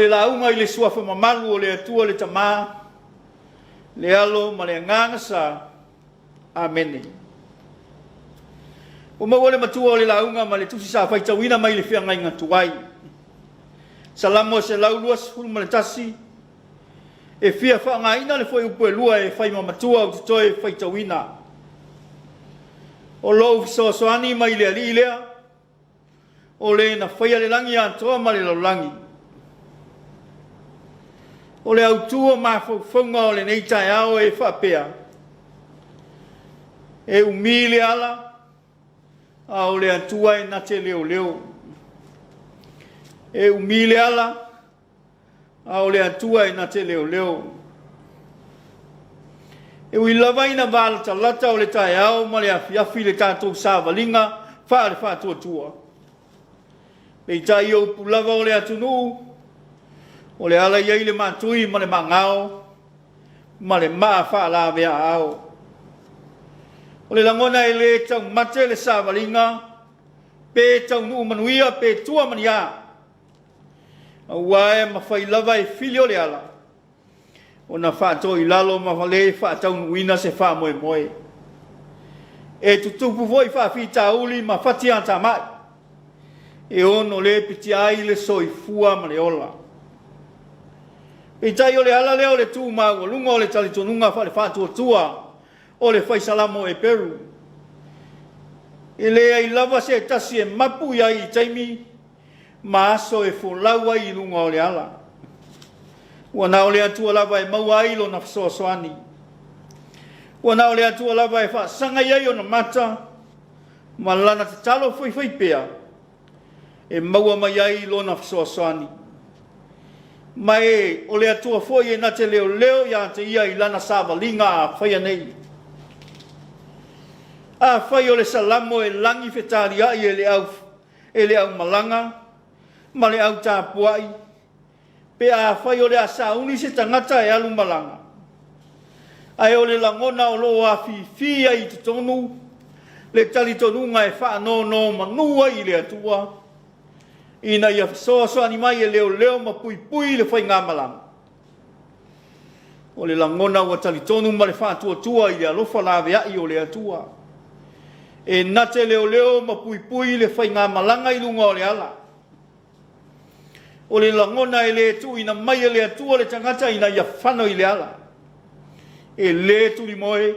le lauga i le Suafa mamalu o le Atua le Tama, le Alo ma le Agaga Sa. Amene. Ua maua le matua o le lauga ma le tusi sa faitauina mai le feagaiga tuai. Salamo 121, e fia faaaogaina le fuaiupu e 2 e fai ma matua ou te toe faitauina. O lou fesoasoani mai le Alii lea, o le na faia le lagi atoa ma le lalolagi. O le autu o mafaufauga o lenei taeao e faapea, e umi le ala, a o le Atua e na te leoleo. E umi le ala, a o le Atua e na te leoleo. E ui lava ina valatalata o le taeao ma le afiafi le tatou savaliga faale-faatuatua, peitai o upu lava o le atunuu, o le ala e i ai le maatui ma le maagao ma le maa faalavea-aao. O le lagona e le taumate le savaliga, pe taunuu manuia pe tua ma ni a, aua e mafai lava e fili o le ala ona faatoilalo ma le faataunuuina se faamoemoe. E tutupu foi faafitauli ma fatiatamai e ono lepetia ai le soifua ma le ola. Peitai o le ala lea o le tu maualuga o le talitonuga faale-faatuatua o le fai Salamo Eperu, e leai lava se tasi e mapu i ai i taimi ma aso e folau ai i luga o le ala. Ua na o le Atua lava e maua ai lona fesoasoani. Ua na o le Atua lava e faasaga i ai ona mata ma lana tatalo faifaipea e maua mai ai lona fesoasoani. Ma e o le Atua foi e na te leoleo ia te ia i lana savaliga a faia nei. Afai o le Salamo e lagi fetaliai e le au e le aumalaga ma le au tapuai, pe afai o le a sauni se tagata e alu malaga, ae o le lagona o lo o afifi ai i totonu le talitonuga e faanonomanu ai i le Atua, ina ia fesoasoani mai e leoleo ma puipui le faigamalaga. O le lagona ua talitonu ma le faatuatua i le alofa laveai o le Atua, e na te leoleo ma puipui le faigamalaga i luga o le ala. O le lagona e le tuuina mai e le Atua le tagata ina ia fano i le ala. E le tulimoe,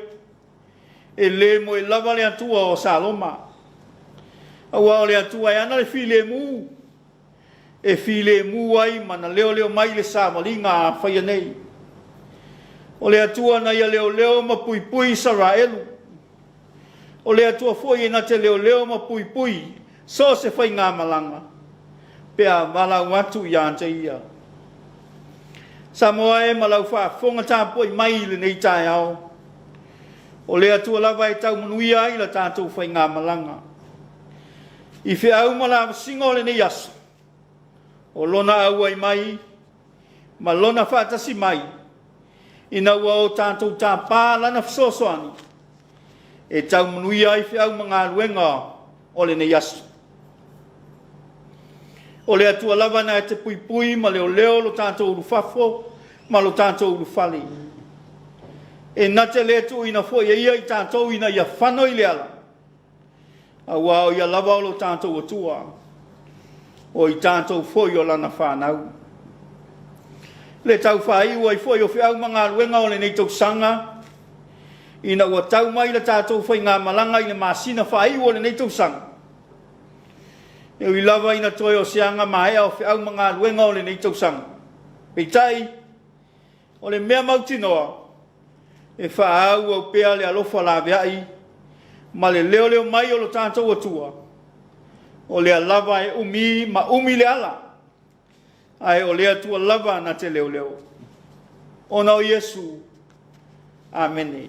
e le moe lava le Atua o Saloma. Aua o le Atua e ana le filemu, e filemu ai ma na leoleo mai le savaliga a faia nei. O le Atua na ia leoleo ma puipui Isaraelu. O le Atua foi e na te leoleo ma puipui so o se faigamalaga pe a valaau atu ia te ia. Samoa e ma lau faafofoga tapuai mai i lenei taeao, o le Atua lava e tau manuia ai la tatou faigamalaga. I feau ma lavasiga o lenei aso, o Lona auai mai ma Lona faatasi mai, ina ua o tatou tapa Lana fesoasoani, e tau manuia ai feau ma galuega o lenei aso. O le Atua lava na te puipui ma leoleo lo tatou ulufafo ma lo tatou ulufale. E na te le tuuina foi e Ia i tatou ina ia fano i le ala, aua o Ia lava o lo tatou Atua, o i tatou foi o Lana fanau. Le tau faaiu ai foi o feau ma galuega o lenei tausaga, ina ua tau mai le tatou faigamalaga i le masina faaiu o lenei tausaga, e ui lava ina toe o se aga maea o feau ma galuega o lenei tausaga. Peitai, o le mea mautinoa, e faaauau pea le alofa laveai ma le leoleo mai o lo tatou Atua, o lea lava e umi ma umi le ala, ae o le Atua lava na te leoleo. Ona o Iesu. Amene.